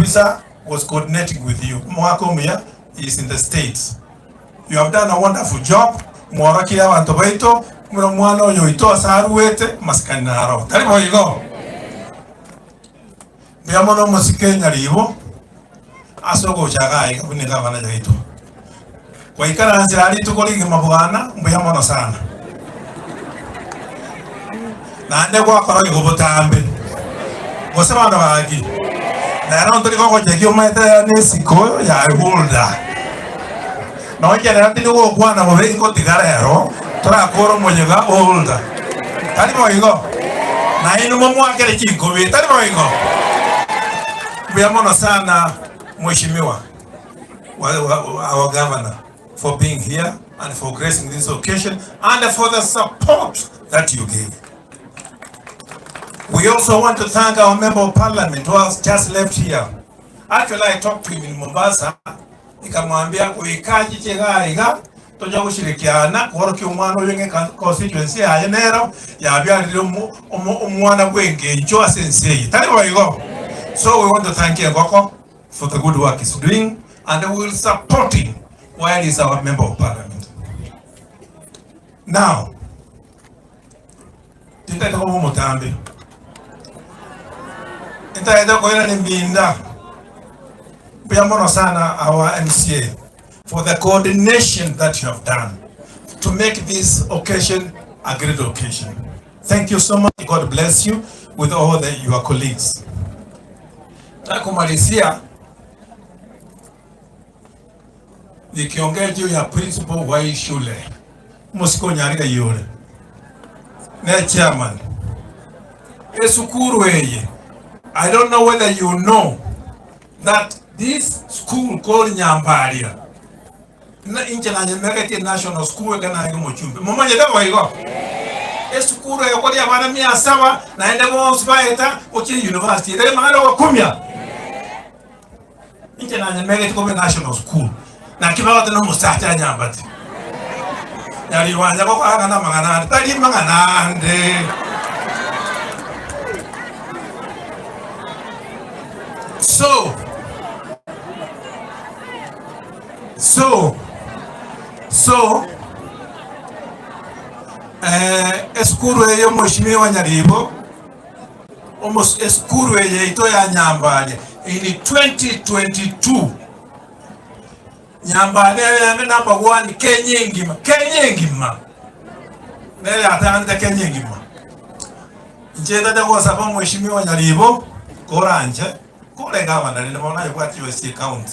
Mobisa was coordinating with you. Omogaka omuya is in the States. You have done a wonderful job, mworokirie abanto baito buna omwana oyo oito ase aruete amasikani naro. Tari boigo? Mbuya mono omosike Nyaribo ase ogocha iga iga buna egavana yaito. Gwaikaransire aria rituko rigima bwana, mbuya mono sana. Naende gwakora igo botambe. Gose bana gaki, nero ntori gogochekia omanyete ere nesiko ya Hulda. Nonye rero tindi gokwana bobe ingotiga rero torakore omoyega o Hulda. Tari boigo? Nainwe momwakere chinkobi, tari boigo? Mbuya mono sana Mheshimiwa our governor for being here and for gracing this occasion and for the support that you gave. We also want to thank our member of parliament who has just left here. Actually, I talked to him in Mombasa, nikamwambia goika chiche iga iga tocha goshirikiana kworokia omwana oyo ng'e constituency yaye nero yabiarire omwana bw'engencho ase ense eye. Tari boigo? So we want to thank Engoko for the good work he's doing and we will support him while he's our member of parliament. Now, Tintagete koba omotambe, ntagete koirana eminda. Mbuya mono sana our MCA for the coordination that you have done to make this occasion a great occasion. Thank you so much. God bless you with all the, your colleagues. Takumalizia nikiongea juu ya principal wa hii shule mosikonyarire yore ne chairman esukuru eye I don't know whether you know that this school called Nyambaria na inche nanyemeretie national school ekero narenge omochumbe momanyete boigo esukuru eye kori abana mia saba naende bonsi baeta gochia university ere amang'ana ogokumia Inche nanyemegetie koba enational school, naki bagote na omosacha anyambate. Nyaribwanja gokora ng'a namang'ana ande, tari mang'ana ande. So, so, so, eh, esukuru eye omweshimiwa Nyaribo Esukuru eye yaito ya Nyambane in 2022 Nyambane ere yange number one Kenya engima, Kenya engima nere yatang'anete Kenya engima. Inche ntacha gosaba omweshimiwa Nyaribo koranche kore gavana rende bono aye obwate yosi ecounty.